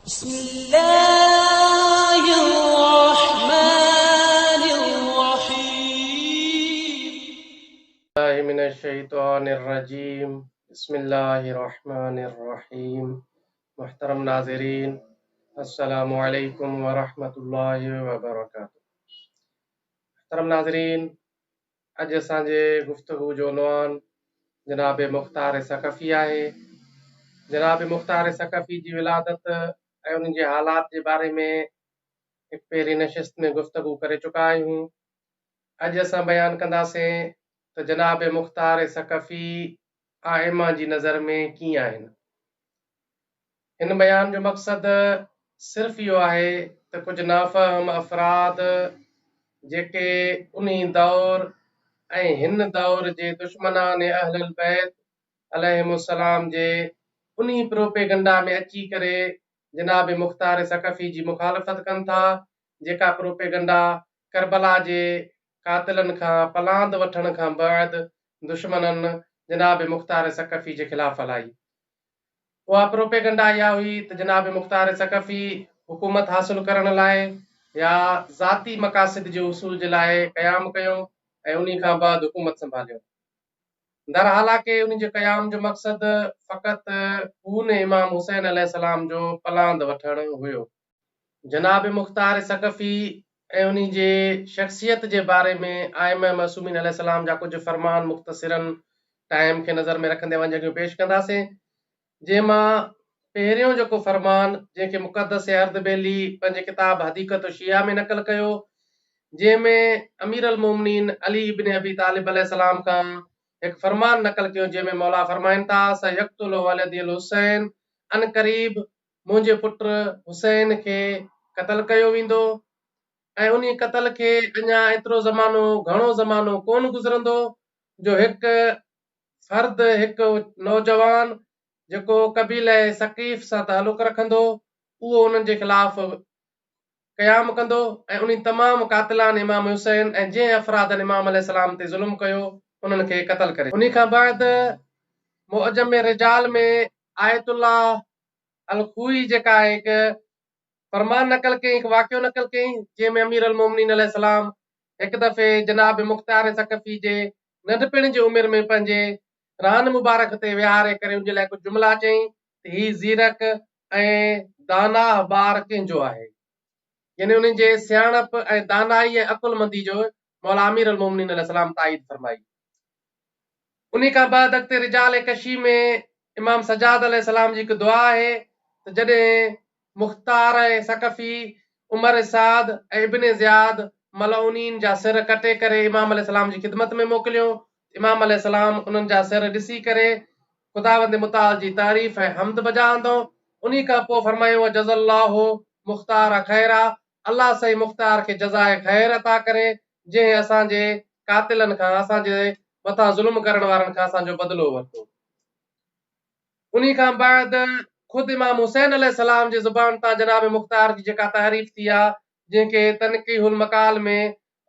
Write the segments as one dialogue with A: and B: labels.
A: بسم الله الرحمن الرحيم.
B: الله من الشيطان الرجيم بسم الله الرحمن الرحيم. محترم ناظرين، السلام عليڪم ورحمة الله وبرڪاته. محترم ناظرين، اڄ اسان جي گفتگو جو عنوان جناب مختار ثقفي آهي. جناب مختار ثقفي جي ولادت ۽ انهن جي حالات جي باري ۾ هڪ پهرين نشست ۾ گفتگو ڪري چڪا آهيون. اڄ اسان بيان ڪنداسين ته جناب مختار ثقفي ائمه جي نظر ۾ ڪيئن آهن. هن بيان جو مقصد صرف اهو آهي ته ڪجهه نافهم افراد جيڪي انهي دور ۽ هن دور جي دشمنان اهل البيت عليهم السلام جي انهي پروپيگنڊا ۾ اچي ڪري جناب مختار ثقفي جي مخالفت ڪن ٿا، جيڪا پروپيگنڊا ڪربلا جي قاتلن کان پلاند وٺڻ کان بعد دشمنن جناب مختار ثقفي جي خلاف هلائي. اها پروپيگنڊا اها هئي ته جناب مختار ثقفي حڪومت حاصل ڪرڻ لاء يا ذاتي مقاصد جي حصول جي لاء قيام ڪيو ۽ انهي کان بعد حڪومت سنڀاليو. درحالانڪه انهي جي قيام جو مقصد فقط خون امام حسين عليه السلام جو پلاند وٺڻ هيو. جناب مختار ثقفي ۽ انهي جي شخصيت جي باري ۾ ائمه معصومين عليه السلام جا ڪجهه فرمان مختصراً ٽائيم کي نظر ۾ رکندي اوهان جي اڳيون پيش ڪنداسين، جنهن مان پهريون جيڪو فرمان جنهن کي مقدس اردبيلي پنهنجي ڪتاب حديقة الشيعه ۾ نقل ڪيو، جنهن ۾ امير المومنين علي ابن ابي طالب عليه السلام کان هڪ فرمان نقل ڪيو جنهن ۾ مولا فرمائن ٿا، سيقتل ولدي الحسين عنقريب منهنجي پٽ حسين کي قتل ڪيو ويندو ۽ انهي قتل کي اڃا ايترو زمانو گهڻو زمانو ڪونه گذرندو جو هڪ فرد هڪ نوجوان جيڪو قبيله ثقيف سان تعلق رکندو اهو انهن جي خلاف قيام ڪندو ۽ انهي تمام قاتلان امام حسين ۽ جنهن افرادن امام عليه السلام تي ظلم ڪيو انهن کي قتل ڪري. انهي کان بعد معجم رجال ۾ آيت الله الخوئي جيڪا آهي هڪ فرمان نقل ڪيائين، هڪ واقعو نقل ڪيائين، جنهن ۾ امير المومنين عليه السلام هڪ دفعي جناب مختار ثقفي جي ننڍپڻ جي عمر ۾ پنهنجي ران مبارڪ تي ويهاري ڪري ان جي لاء ڪجهه جملا چيائين ته هي زيرڪ ۽ داناء ٻار ڪنهن جو آهي؟ يعني انهن جي سياڻپ ۽ دانائي ۽ عقلمندي جو مولا امير المومنين عليه السلام تائيد فرمائي. انهي کان بعد اڳتي رجال ڪشي ۾ امام سجاد عليه السلام جي هڪ دعا آهي ته جڏهن مختار ثقفي، عمر سعد ۽ ابن زياد ملعونين جا سر ڪٽي ڪري امام عليه السلام جي خدمت ۾ موڪليو ته امام عليه السلام انهن جا سر ڏسي ڪري خداوند متعال جي تعريف ۽ حمد بجا آندو. انهي کان پوء فرمايو جزا الله مختار خيرا الله سائين مختار کي جزاء خير عطا ڪري جنهن اسان جي قاتلن کان اسان جي مٿان ظلم ڪرڻ وارن کان اسان جو بدلو ورتو. انهي کان بعد خود امام حسين عليه السلام جي زبان تان جناب مختار جي جيڪا تعريف ٿي آ جنهن کي تنقيح المقال ۾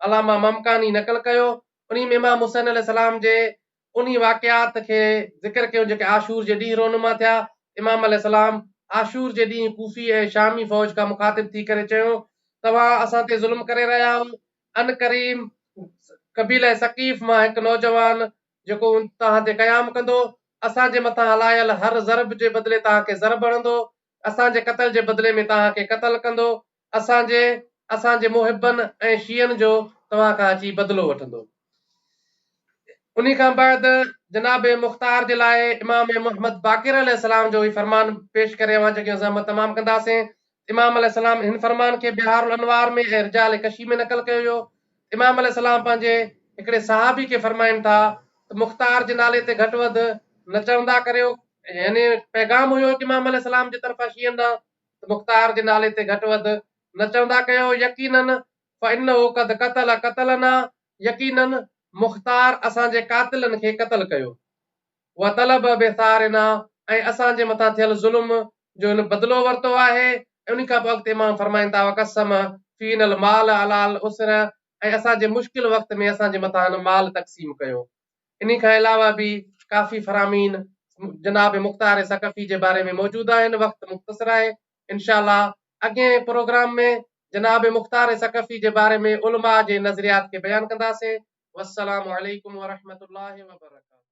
B: علامه ممڪاني نقل ڪيو انهي ۾ امام حسين عليه السلام جي انهي واقعات کي ذڪر ڪيو جيڪي عاشور جي ڏينهن رونما ٿيا. امام عليه السلام عاشور جي ڏينهن ڪوفي ۽ شامي فوج کان مخاطب ٿي ڪري چيو، توهان اسان تي ظلم ڪري رهيا آهيو، عنقريب قبيله ثقيف مان هڪ نوجوان جيڪو توهان تي قيام ڪندو، اسان جي مٿان هلايل هر ضرب جي بدلي توهان کي ضرب هڻندو، اسان جي قتل جي بدلي ۾ توهان کي قتل ڪندو، اسان جي، اسان جي محبن ۽ شيعن جو توهان کان اچي بدلو وٺندو. انهي کان بعد جناب مختار جي لاء امام محمد باقر عليه السلام جو هي فرمان پيش ڪري اوهان جي اڳيان زحمت تمام ڪنداسين. امام عليه السلام هن فرمان کي بحار الانوار ۾ ۽ رجال ڪشي ۾ نقل ڪيو ويو. امام عليه السلام پنهنجي هڪڙي صحابي کي فرمائن ٿا ته مختار جي نالي تي گهٽ وڌ نه چوندا ڪريو يعني پيغام هيو هڪ امام عليه السلام جي طرفان شيعن ڏانهن ته مختار جي نالي تي گهٽ وڌ نه چوندا ڪيو، يقيناً فانه قد قتل قتلنا يقيناً مختار اسان جي قاتلن کي قتل ڪيو، وطلب بثارنا ۽ اسان جي مٿان ٿيل ظلم جو هن بدلو ورتو آهي ۽ انهي کان پوء اڳتي امام فرمائن ٿا وقسم فينا المال علي العسر ۽ اسان جي مشڪل وقت ۾ اسان جي مٿان هن مال تقسيم ڪيو. انهي کان علاوه به ڪافي فرامين جناب مختار ثقفي جي باري ۾ موجود آهن، وقت مختصر آهي، انشاء الله اڳئين پروگرام ۾ جناب مختار ثقفي جي باري ۾ علماء جي نظريات کي بيان ڪنداسين. والسلام عليڪم ورحمة الله وبرڪاته.